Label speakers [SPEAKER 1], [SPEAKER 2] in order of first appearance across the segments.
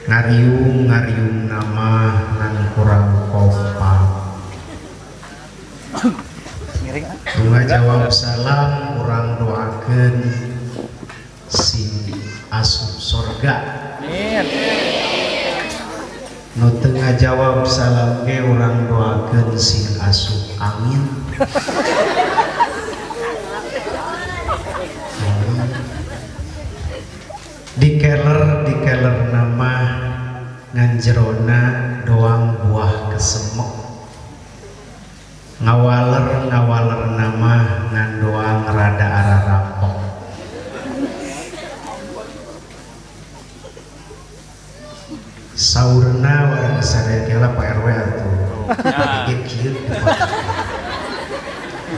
[SPEAKER 1] Ngariung ngariung nama ngan kurang kompak. Bunga jawab salam urang doakeun sing asup sorga. Nu teu ngajawab salam ge urang doakeun sing asup angin. Dikeler nama ngan jerona doang buah kesemek. Ngawaler nama ngan doang rada ararampok. Saurna warga sadaya kela Pak RW atuh. Kieu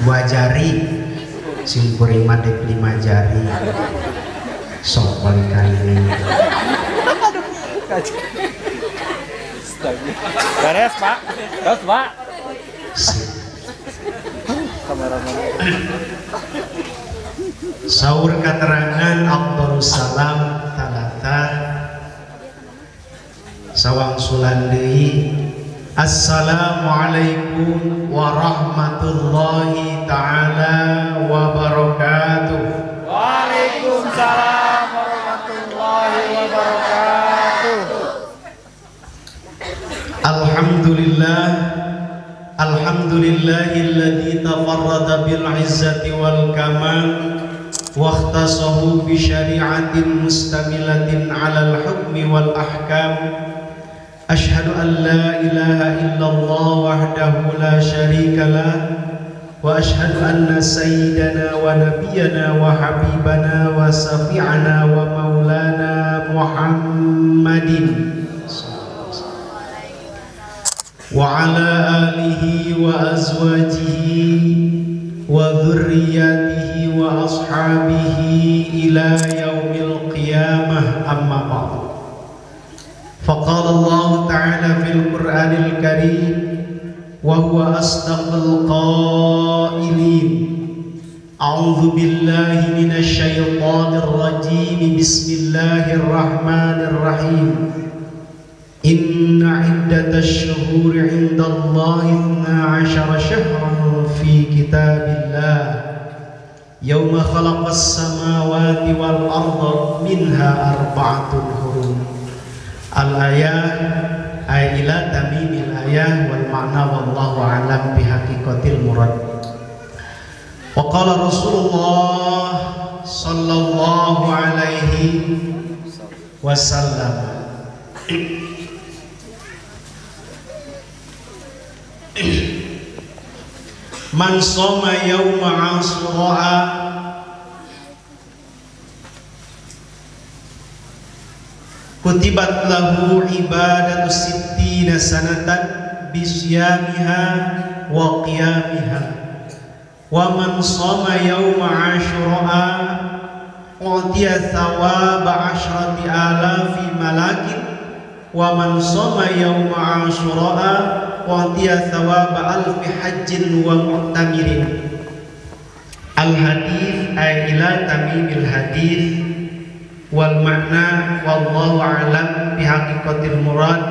[SPEAKER 1] dua jari sing kuring mah dek 5 jari. Sok balikan ini.
[SPEAKER 2] Beres Pak, terus Pak.
[SPEAKER 1] Saur katerangan Abdul Salam talata sawang sulan deui. Assalamualaikum warahmatullahi taala wabarakatuh.
[SPEAKER 2] Waalaikumsalam warahmatullahi wabarakatuh.
[SPEAKER 1] Alhamdulillah, alhamdulillahilladzi tafarrada bil izzati wal kamal wa ikhtasahu bi syari'atin mustamilatin 'alal hukmi wal ahkam. Asyhadu an la ilaha illallah wahdahu la syarika lah wa asyhadu anna sayyidana wa nabiyyana wa habibana wa safi'ana wa maulana Muhammadin wa ala alihi wa azwajihi wa dzurriyyatihi wa ashabihi ila yaumil qiyamah. Amma ba'du. Faqala Allah ta'ala fil Qur'anil Karim wa huwa asdaqul qailin. A'udzu billahi minasy syaithanir rajim. Bismillahirrahmanirrahim. Inna iddatash shuhuri 'indallahi 12 syahran fi kitabillah yauma khalaqas samawati wal arda minha arba'atun hurum. Al-ayah ay ila tamimil ayah wal ma'na wallahu a'lam bihaqiqatil murad. Wa qala Rasulullah sallallahu alaihi wasallam. Man shoma yauma Ashura kutibat lahu ibadatu sittina sanatan bisyamiha wa qiyamiha. Wa man shoma yauma Ashura utiya thawaba asyrati alafi malakin. Wa man shoma yauma Ashura utiya thawaba alfi hajjin wa mu'tamirin. Al hadis ay ila tamimil hadis wal makna wallahu a'lam bihaqiqatil murad.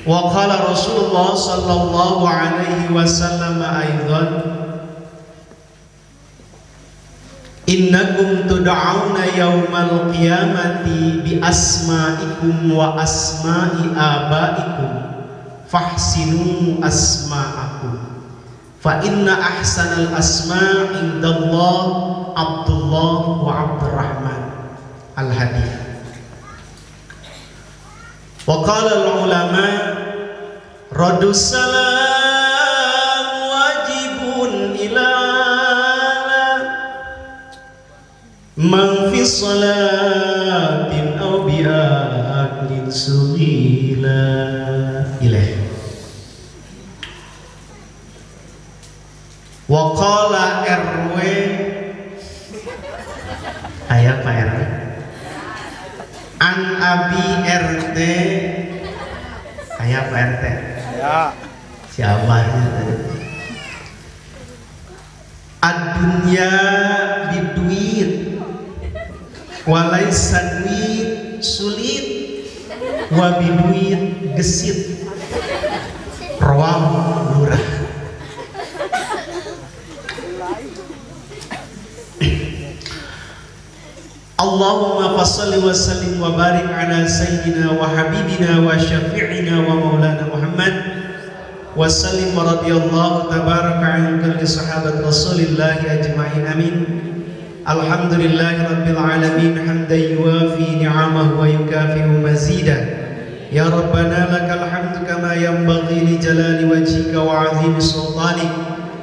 [SPEAKER 1] Wa qala Rasulullah sallallahu alaihi wasallam aidan innakum tud'auna yaumal qiyamati bi asma'ikum wa asma'i abaikum fahsinu asma'akum fa inna ahsanal asma' indallah Abdullah wa Abdurrahman. Al hadis. Wa qala al ulama radus salam wajibun ila man fi salatin aw bi aklin sughila ilaih. Wa qala RW aya Pak RW an abi RT aya Pak RT
[SPEAKER 2] ya
[SPEAKER 1] siapa tadi ad-dunya biduit Walaisa duit sulit wa biduit gesit. Rawahu lurah. Allahumma fassalli wa sallim wa barik ala sayyidina wa habibina wa syafi'ina wa maulana Muhammad wa sallim wa radiyallahu tabaraka an kulli sahabat rasulillahi ajma'in amin. Alhamdulillahi rabbil alamin hamdan yuwafi ni'amahu wa yukafi'u mazidah. Ya Rabbana lakal hamdu kama yanbaghi li jalali wajhika wa 'azimi sultanik.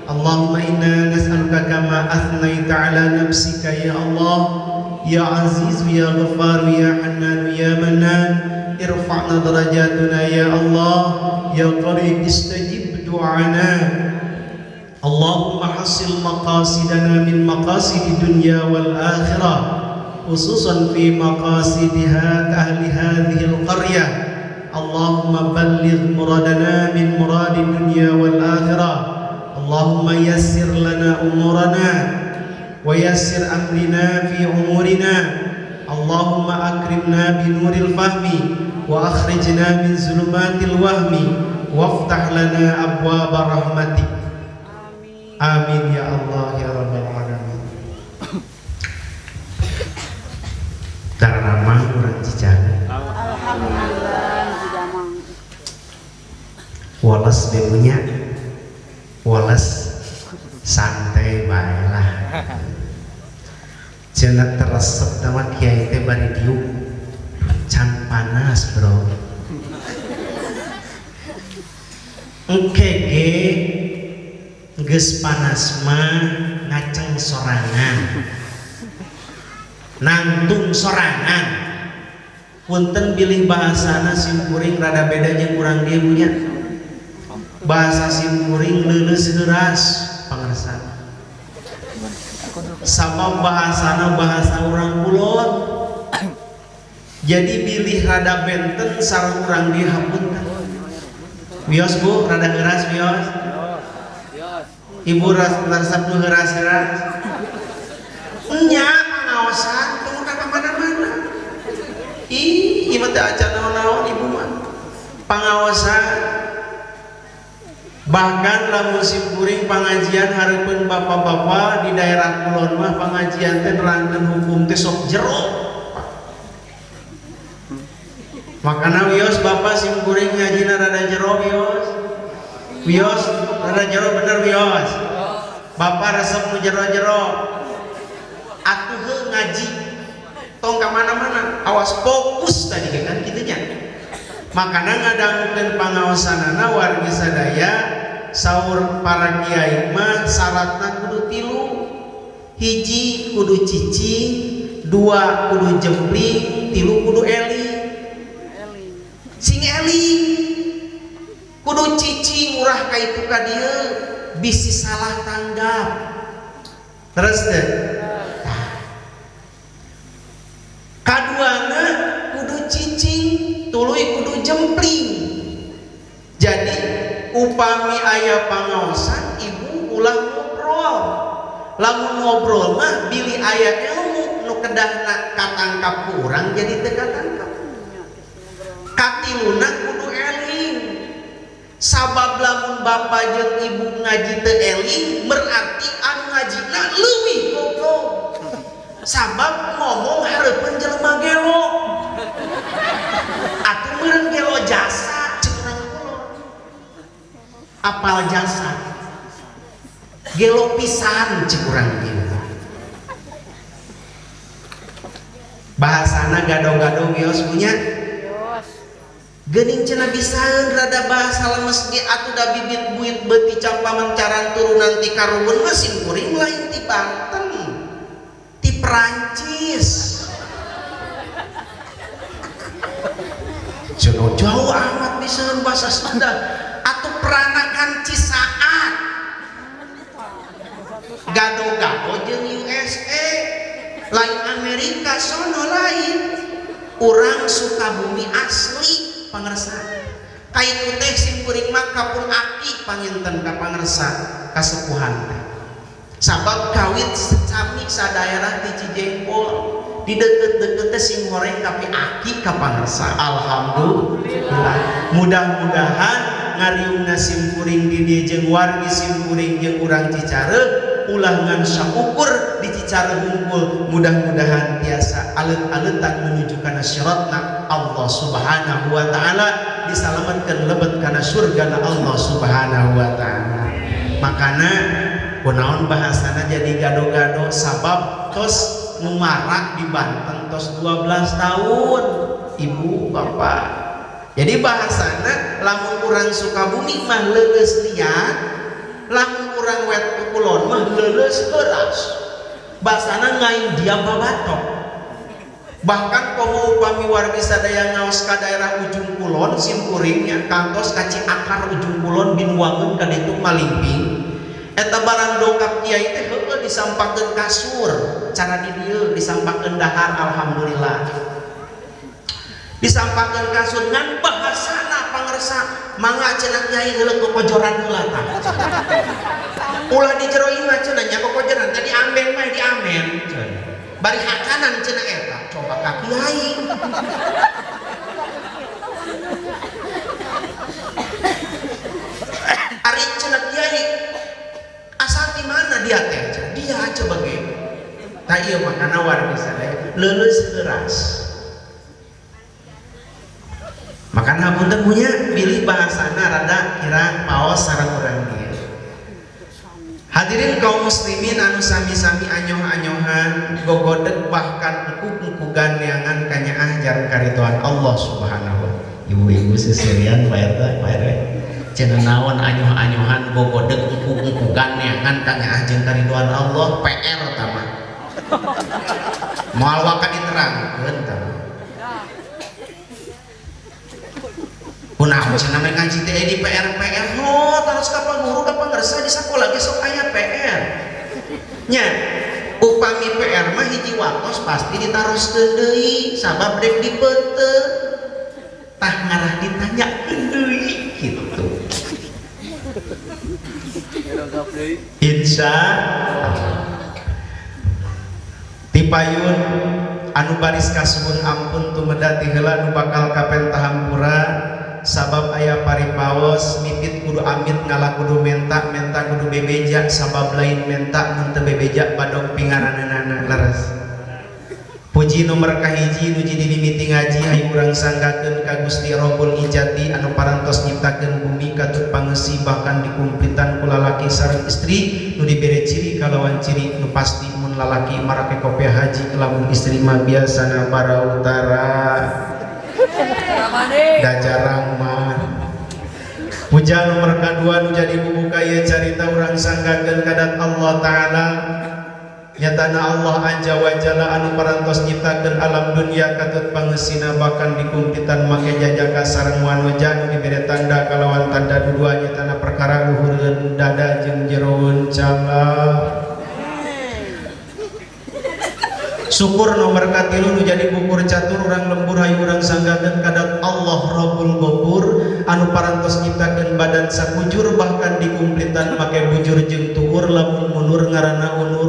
[SPEAKER 1] Allahumma inna nas'aluka kama athnaita ala nafsika ya Allah ya Aziz ya Ghaffar ya Hannan ya Mannan. Irfa'na darajatuna ya Allah ya Qarib istajib du'ana. Allahumma hasil maqasidana min maqasidi dunya wal akhirah, khususan fi maqasidiha ahli hadhihi al-qaryah. Allahumma balligh muradana min muradi dunya wal akhirah. Allahumma yassir lana umurana wa yassir amrina fi umurina. Allahumma akrimna bi nuril fahmi wa akhrijna min zulumatil wahmi waftah lana abwaaba rahmatik. Amin ya Allah ya Rabbal alamin. Daramang urang Cicahe.
[SPEAKER 3] Alhamdulillah damang.
[SPEAKER 1] Woles bebunya. Woles santai bae lah. Cenah teresep sama kiai teh bari diuk. Can panas, bro. Engke ge geus panas mah ngaceng sorangan, nangtung sorangan. Punten bilih bahasana simkuring rada beda jeung urang dieu punya. Bahasa simkuring leuleus heuras pangersa. Sabab bahasana bahasa urang kulon. Jadi bilih rada benten sareng urang dieu hapunten. Wios Bu, rada heuras wios. Ibu resep nu heuras-heuras. Nya pangaosan tong ka mana-mana. Ih, ieu teh acan naon-naon ibu mah. Pangaosan. Bahkan lamun simkuring pangajian hareupeun bapak-bapak di daerah kulon mah pangajian teh nerangkeun hukum teh sok jero. Makana wios bapak simkuring ngajina rada jero wios. Wios rada jero bener wios. Bapak resep nu jero-jero. Atuh heuh ngaji tong ka mana-mana, awas fokus tadi kan kitu nya. Makana ngadangukeun pangaosanana wargi sadaya saur para kiai mah syaratna kudu tilu. Hiji kudu cicing, dua kudu jempling, tilu kudu eling. Sing eling kudu cicing urah ka itu ka dieu bisi salah tanggap. Terus teh kaduana kudu cicing, tuluy kudu jempling. Jadi upami aya pangaosan ibu ulah ngobrol. Lamun ngobrol mah bilih aya ilmu nu kedahna katangkap ku urang jadi teu katangkap. Katiluna kudu eling. Sabab lamun bapak jeung ibu ngaji teu eling berarti anu ngajina leuwih goblok. Sabab ngomong hareupeun jelema gelo. Atuh meureun gelo jasa ceuk urang kulon. Apal jasa. Gelo pisan ceuk urang dieu. Bahasana gado-gado wios punya. Geuning cenah bisaeun rada bahasa lemes ge atuh da bibit buit beuti campamancaran turunan ti karuhun mah simkuring lain ti Banten, ti Perancis. Cenah jauh amat bisaeun bahasa Sunda atuh peranakan Cisaat. Gado-gado jeung USA lain Amerika sono lain. Urang Sukabumi asli pangersa. Kaitu teh simkuring mah kapun aki panginten ka pangersa kasepuhan teh. Sabab kawit sami sadaerah di Cijengkol, di Di deket-deket teh sing horeng tapi aki ka pangersa. Alhamdulillah. Mudah-mudahan ngariungna simkuring di dieu jeung wargi simkuring jeung urang Cicareuh ulah ngan saukur di Cicareuh hungkul, mudah-mudahan tiasa aleut-aleutan menuju kana syaratna Allah Subhanahu wa taala, disalametkeun lebet kana surgana Allah Subhanahu wa taala. Makana kunaon bahasana jadi gado-gado sabab tos ngumarak di Banten tos 12 tahun ibu bapak. Jadi bahasana lamun urang Sukabumi mah leuleus liat, lamun urang wet kulon mah leuleus heuras. Bahasana ngain dia babatok. Bahkan komo upami wargi sadaya ngaos ka daerah Ujung Kulon simkuringnya kantos ka Ciakar Ujung Kulon Binuangeun ka ditu Malimping. Eta barang dongkap kiai teh heueuh disampakeun kasur, cara di dieu disampakeun dahar alhamdulillah. Disampakeun kasur ngan bahasana pangersa mangga cenah kiai heuleuk kokojoran heula tah. Ulah di jero imah cenah nya kokojoran tadi amben mah diamen cenah. Bari hakanan cenah eta coba ka kiai. Ari cenah kiai asal di mana dia teh? Dia coba ge. Tah ieu makana wargi sadaya leuleus heuras. Makana hapunten punya pilih bahasana rada kirang paos sareng urang dieu. Hadirin kaum muslimin anu sami-sami anyoh-anyohan gogodeg bahkan engkuk-engkugan neangan kanyaah jareng karitoan Allah Subhanahu wa taala. Ibu-ibu seserian Pak RT, Pak RW. Cenah naon anyoh-anyohan gogodeg engkuk-engkugan neangan kanyaah jeung karidoan Allah PR tah mah. Moal waka diterangkeun tah. Kunaon cenah meh ngaji teh di PR PR ho terus ka panguru ka pangersa di sakola ge sok aya PR. Nya upami PR mah hiji waktos pasti ditaroskeun deui sabab rek dipeuteuh. Tah ngarah ditanyakeun deui kitu. Insya tipayun anu baris kasuhun ampun tumeda ti heula nu bakal kapentahampura sabab aya paripaos mipit kudu amit ngalah kudu menta menta kudu bebeja sabab lain menta mun teu bebeja badog pingaraneunana leres. Puji nomor kahiji nu jadi mimiti ngaji hayu urang sanggakeun ka Gusti Rabbul Izzati anu parantos nyiptakeun bumi katut pangeusi bahkan dikumplitan ku lalaki sareng istri nu dibere ciri kalawan ciri nu pasti mun lalaki marake kopiah haji lamun istri mah biasana bara utara da jarang mah. Puja nomor kadua nu jadi bubuka ieu carita urang sanggakeun kadat Allah Ta'ala nyatana Allah anja wa jalla anu parantos nyiptakeun alam dunia katut pangeusina bahkan dikumpitan make jajaka sareng wanoja nu dibere tanda kalawan tanda dua nyatana perkara luhureun dada jeung jeroeun cala. Syukur nomor katilu nu jadi bukur catur urang lembur hayu urang sanggakeun kadat Allah Rabbul Ghafur anu parantos nyiptakeun badan sakujur bahkan dikumplitan make bujur jeung tuur lamun munur ngaranna unur.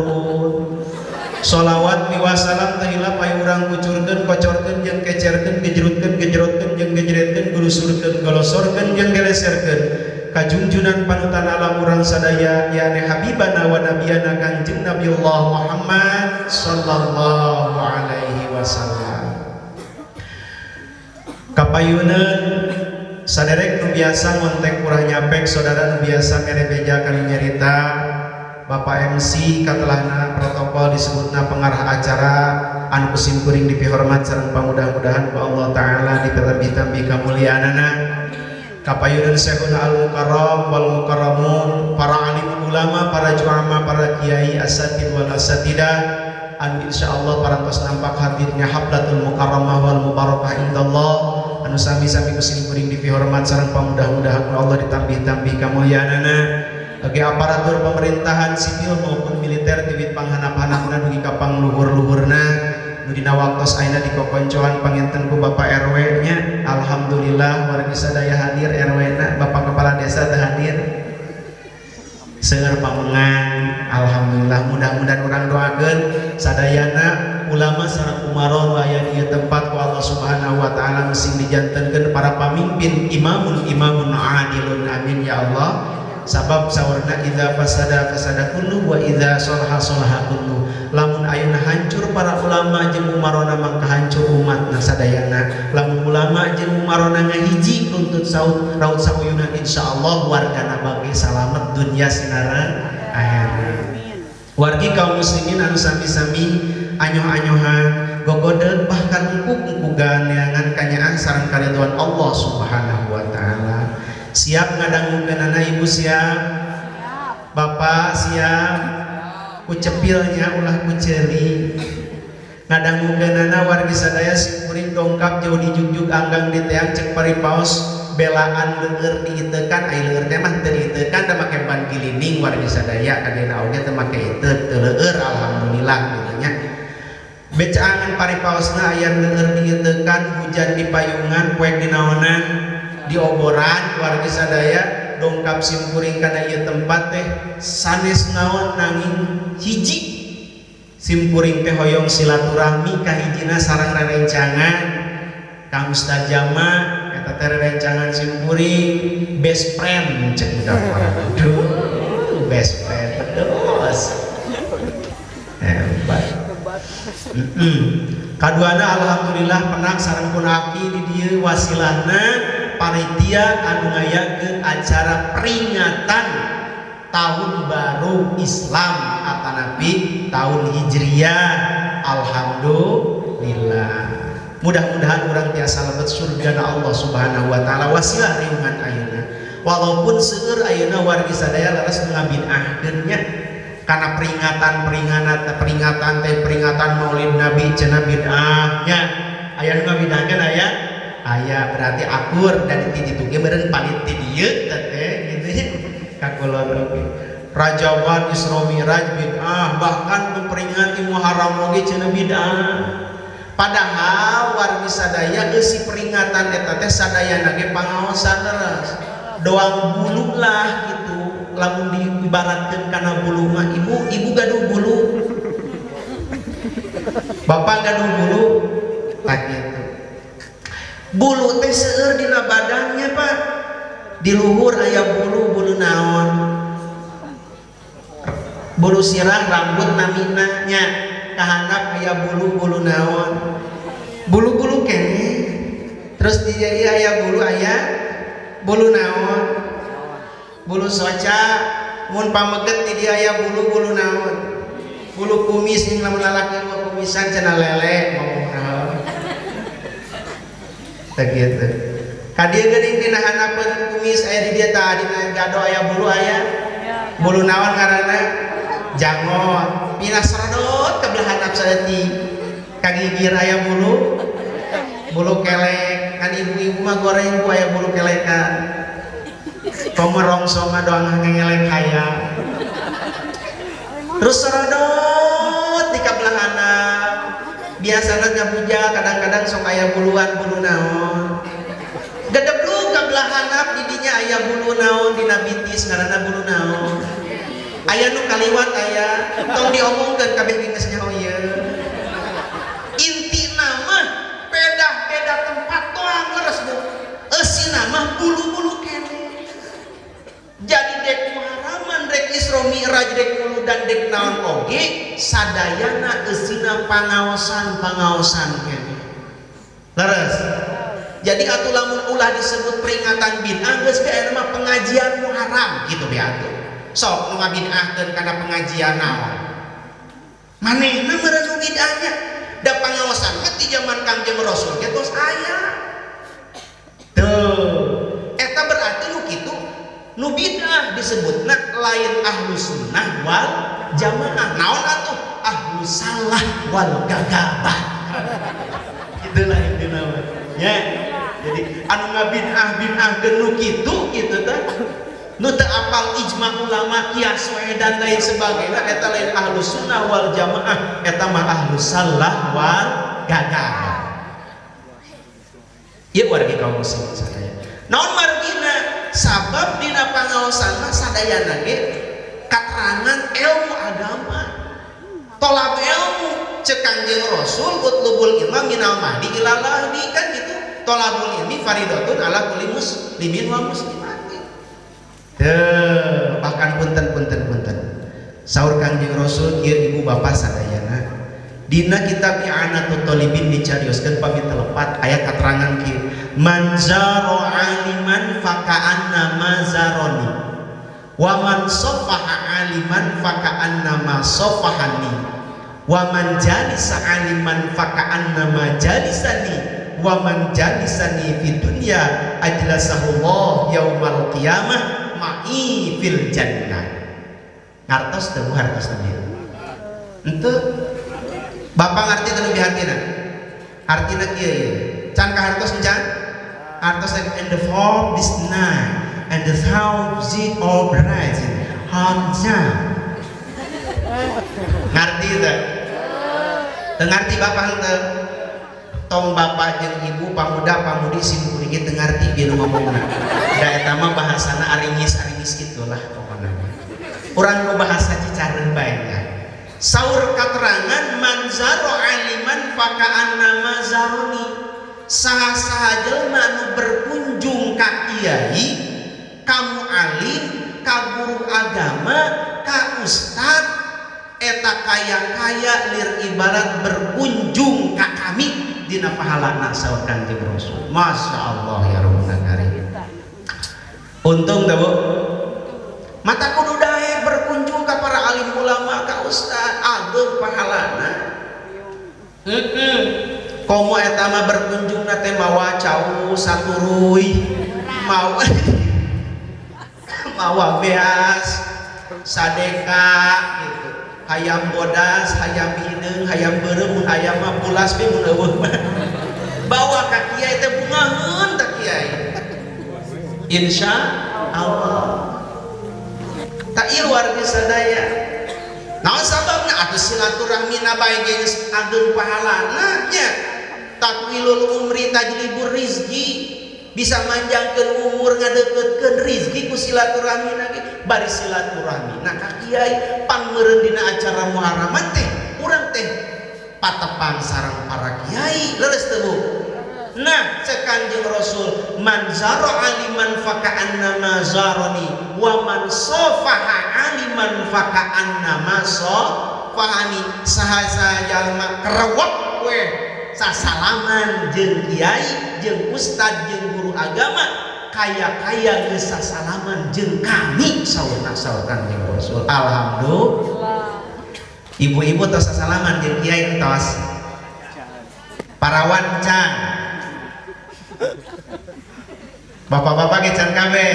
[SPEAKER 1] Sholawat miwasalam teu hilap hayu urang kucurkeun kocorkeun jeung kecerkeun gejrutkeun gejrotkeun jeung gejretkeun gulusurkeun golosorkeun jeung geleserkeun kajungjunan panutan alam urang sadaya yakni habibana wa nabiyana Kanjeng Nabiullah Muhammad sallallahu alaihi wasallam. Kapayuneun saderek nu biasa ngontek urang nyapek saudara nu biasa mere beja kali nyarita Bapak MC katelahna protokol disebutna pengarah acara anu kusimkuring dipihormat sareng pamudah-mudahan ku Allah Ta'ala dipetambih-tambih kamuliaanana. Kapayunan Syekhuna al-Mukarram wal Mukarramun, para alim ulama, para juama, para kiai, asatid wal asatidah anu insyaallah parantos nampak hadirnya hablatul mukarramah wal mubarakah indallah anu sami-sami kusimkuring dipihormat sareng pamudah-mudahan ku Allah ditambih-tambih kamuliaanana. Bagi aparatur pemerintahan sipil maupun militer tiwit panghanap-hanapna dugi ka pangluhur-luhurna nu dina waktos ayeuna dikokoncoan panginten ku Bapak RW nya. Alhamdulillah wargi sadaya hadir RW na, Bapak Kepala Desa teu hadir. Seueur pamengan, alhamdulillah mudah-mudahan urang doakeun sadayana ulama sareng umaro nu aya di ieu tempat ku Allah Subhanahu wa taala sing dijantenkeun para pamimpin imamun imamun adilun, amin ya Allah. Sabab saurna idza fasada fasada kullu wa idza salaha salaha kullu. Lamun ayeuna hancur para ulama jeung umarona mangka hancur umatna sadayana. Lamun ulama jeung umarona ngahiji nuntut saut raut sauyunan, insyaallah wargana bagi salamet dunya sinareng akhirat. Wargi kaum muslimin anu sami-sami anyoh-anyohan gogodeg bahkan engkuk-engkugan neangan kanyaah sareng karidhoan Allah Subhanahu wa taala. Siap ngadangukeunana ibu siap? Siap. Bapak siap? Ku cepilnya ulah ku ceuli. Ngadangukeunana wargi sadaya simkuring dongkap jauh dijugjug anggang diteang cek paripaos belaan leueur diitekan ai leueur teh mah teu diitekan da make ban gilining wargi sadaya kadena oge teu make iteut teu leueur alhamdulillah kitu nya. Becaangan paripaosna aya leueur diitekan hujan di payungan poek dinaonan dioboran wargi sadaya dongkap simkuring kana ieu tempat teh sanes naon nanging hiji simkuring teh hoyong silaturahmi kahijina sareng rerencangan Kang Ustaz Jama eta teh rerencangan simkuring best friend cek budak urang. Aduh, best friend terus hebat. Kaduana alhamdulillah penang sareng pun aki di dieu wasilahna panitia anu ngayakeun acara peringatan tahun baru Islam atanapi tahun Hijriah. Alhamdulillah mudah-mudahan urang tiasa lebet surga na Allah Subhanahu wa taala wasilah riungan ayeuna. Walaupun seueur ayeuna wargi sadaya leres nu ngabid'ahkeun nya kana peringatan teh peringatan Maulid Nabi cenah bid'ah nya. Aya nu ngabid'ahkeun aya aya berarti akur dan ti ditu ge meureun palit ti dieu teh gitu nya ka kulon oge. Rajaban Isra Mi'raj bid'ah, bahkan memperingati Muharram oge cenah bid'ah. Padahal wargi sadaya eusi peringatan eta teh sadayana ge pangaosan leres. Doang bulu lah gitu. Lamun diibaratkeun kana bulu mah ibu, ibu gaduh bulu. Bapak gaduh bulu tah kitu. Bulu teh seueur dina badannya Pak. Di luhur aya bulu, bulu naon? Bulu sirah, rambut namina nya. Kahandap aya bulu, bulu naon? Bulu-bulu keneh. Terus di ieu aya bulu, aya bulu naon? Bulu soca. Mun pameget di dieu aya bulu, bulu naon? Bulu kumis jeung lamun lalaki mah kumisan cenah lele ngomong naon. Tah kitu. Ka dieu geuning dina handapeun kumis aya di dieu tah dina gado aya bulu aya. Bulu naon ngaranna? Jangot. Pinah serodot ke belah handap saeutik. Ka gigir aya bulu. Bulu kelek. Kan ibu-ibu mah goreng ku aya bulu kelekan. Komo rongsong mah doang ngelek hayang. Terus serodot di ka belah handap. Biasana ngabuja kadang-kadang sok aya buluan bulu naon. Gedeblug ka belah handap di dinya aya bulu naon dina bitis ngaranna bulu naon. Aya nu kaliwat aya tong diomongkeun kabeh geus nyaho ieu. Intina mah beda-beda tempat doang leres Bu. Eusina mah bulu-bulu keneh. Jadi dek Muharraman dek Isra Mi'raj dek muludan dek naon oge sadayana eusina pangaosan-pangaosan keneh. Leres. Jadi atuh lamun ulah disebut peringatan bid'ah geus bae aya mah pengajian Muharram kitu be atuh. Sok nu ngabid'ahkeun kana pengajian naon? Manehna meureun nu bid'ahnya. Da pangaosan mah ti zaman Kangjeng Rasul ge tos aya. Tuh, eta berarti nu kitu nu bid'ah disebutna lain ahlu sunnah wal jamaah. Naon atuh? Ahlu salah wal gagabah. Itulah intina mah. Ya. Jadi anu ngabid'ah bid'ah nu kitu kitu teh nu teu apal ijma ulama kias we dan lain sebagainya eta lain ahlu sunnah wal jamaah, eta mah ahlu salah wal gagabah. Ieu wargi kaum muslimin sadaya. Naon margina? Sabab dina pangaosan mah sadayana ge katerangan ilmu agama. Tolab ilmu cek Kangjeng Rasul utlubul ilma minal mahdi ilal lahdi kan gitu. Tolabul ilmi faridatun ala kulli muslimin wa muslimatin. Teu bahkan punten. Saur Kangjeng Rasul kieu ibu bapak sadayana. Dina kitab I'anatut Thalibin dicarioskeun pami telepat aya katerangan kieu. Man zaro aliman faka'anna ma zaroni wa man sofaha aliman faka'anna ma sofahani wa man jalisa aliman faka'anna ma jalisani wa man jalisani fi dunya ajlasahullah yaumal qiyamah ma'i fil jannah. Ngartos teu hartos teu henteu. Bapak ngarti teu lebih hartina? Hartina kieu ieu. Can ka hartos encan? Hartos and the form this night and the thousand of rising hamza. Ngarti teu? Teu ngarti bapak henteu? Tong bapak jeung ibu pamuda pamudi sim kuring ge teu ngarti bieu nu ngomongna. Da eta mah bahasana aringis-aringis kitu lah pokona. Urang nu bahasa Cicareum bae nya. Saur katerangan manzaro aliman faka'anna mazaroni. Saha-saha jelma nu berkunjung ka kiai, ka mualim, ka guru agama, ka ustad, eta kaya-kaya lir ibarat berkunjung ka kami dina pahalana saur Kangjeng Rasul. Masya Allah ya Rabbul Karim. Untung teh Bu. Mata kudu daek berkunjung ka para alim ulama, ka ustad, ageng pahalana. Komo eta mah berkunjung na teh mawa cau saturuy, mawa mawa beas, sadeka gitu. Hayam bodas, hayam hideung, hayam beureum, mun hayam mah pulas we mun eueuh mah. Bawa ka kiai teh bungaheun ka kiai. Insya Allah. Tak ieu wargi sadaya. Naon sababna atuh silaturahmina bae geus ageng pahalana nya. Takwilul umri tajlibur rizki, bisa manjangkeun umur ngadeukeutkeun rizki ku silaturahmina ge. Bari silaturahmina ka kiai pan meureun dina acara muharaman teh urang teh patepang sareng para kiai leres teu Bu? Nah, cek Kangjeng Rasul, man zara aliman faka'anna ma zarani wa man sofaha aliman faka'anna ma sofahani. Saha-saha jalma kerewek we sasalaman jeung kiai, jeung ustad, jeung guru agama, kaya-kaya geus sasalaman jeung kami saurna saur Kangjeng Rasul. Alhamdulillah. Ibu-ibu tos sasalaman jeung kiai tos. Parawan can. Bapak-bapak ge can kabeh.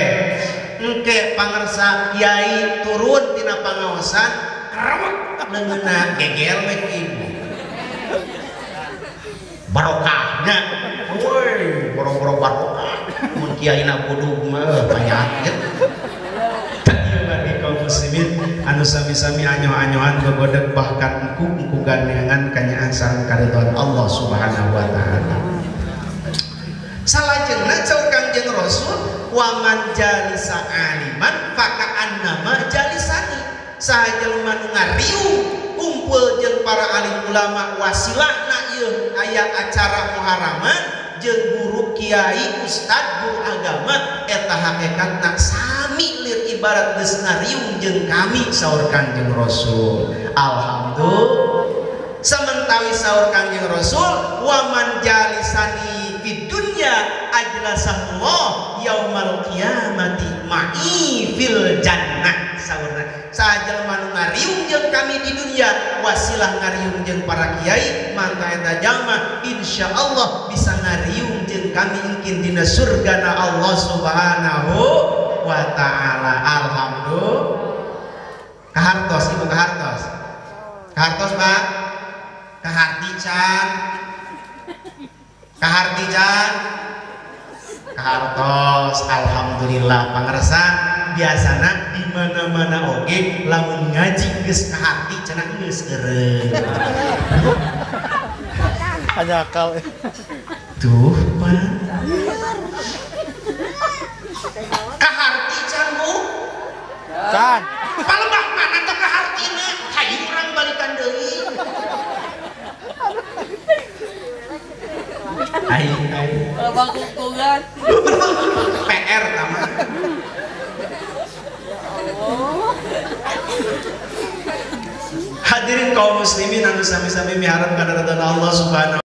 [SPEAKER 1] Engke pangersa kiai turun tina pangaosan kerewek leungeunna gegel we ku ibu. Barokahnya, woi, boro-boro barokah. Mun kiaina budug mah penyakit. Ieu bagi kaum muslimin anu sami-sami anyoh-anyohan gogodeg bahkan engku gandengan kanyaah sareng karidhoan Allah Subhanahu wa taala. Salajengna saur Kangjeng Rasul wa man jalisa aliman faka'anna ma jalisani. Saha jelema nu ngariung kumpul jeung para alim ulama wasilahna ieu aya acara muharaman jeung guru kiai ustad guru agama eta hakikatna sami lir ibarat geus ngariung jeung kami saur Kangjeng Rasul. Alhamdulillah. Samentawi saur Kangjeng Rasul wa man jalisani fid dunya ajlasahullah yaumal qiyamati ma'i fil jannah. Saurna saha jelema nu ngariung jeung kami di dunia wasilah ngariung jeung para kiai maka eta jalma insyaallah bisa ngariung jeung kami engkin dina surgana Allah Subhanahu wa taala. Alhamdulillah. Kahartos ibu kahartos. Kahartos Pak. Kaharti can. Kaharti can. Kahartos. Alhamdulillah pangersa biasana di mana-mana oge lamun ngaji geus kaharti cenah geus eureun.
[SPEAKER 2] Hanya akal.
[SPEAKER 1] Tuh, Pak. Kaharti can Bu?
[SPEAKER 2] Can.
[SPEAKER 1] Palembah mana? Artina hayu urang balikan deui. Aing aing.
[SPEAKER 3] Bangkukungan.
[SPEAKER 1] PR tama. Hadirin kaum muslimin anu sami-sami miharep kana ridho Allah Subhanahu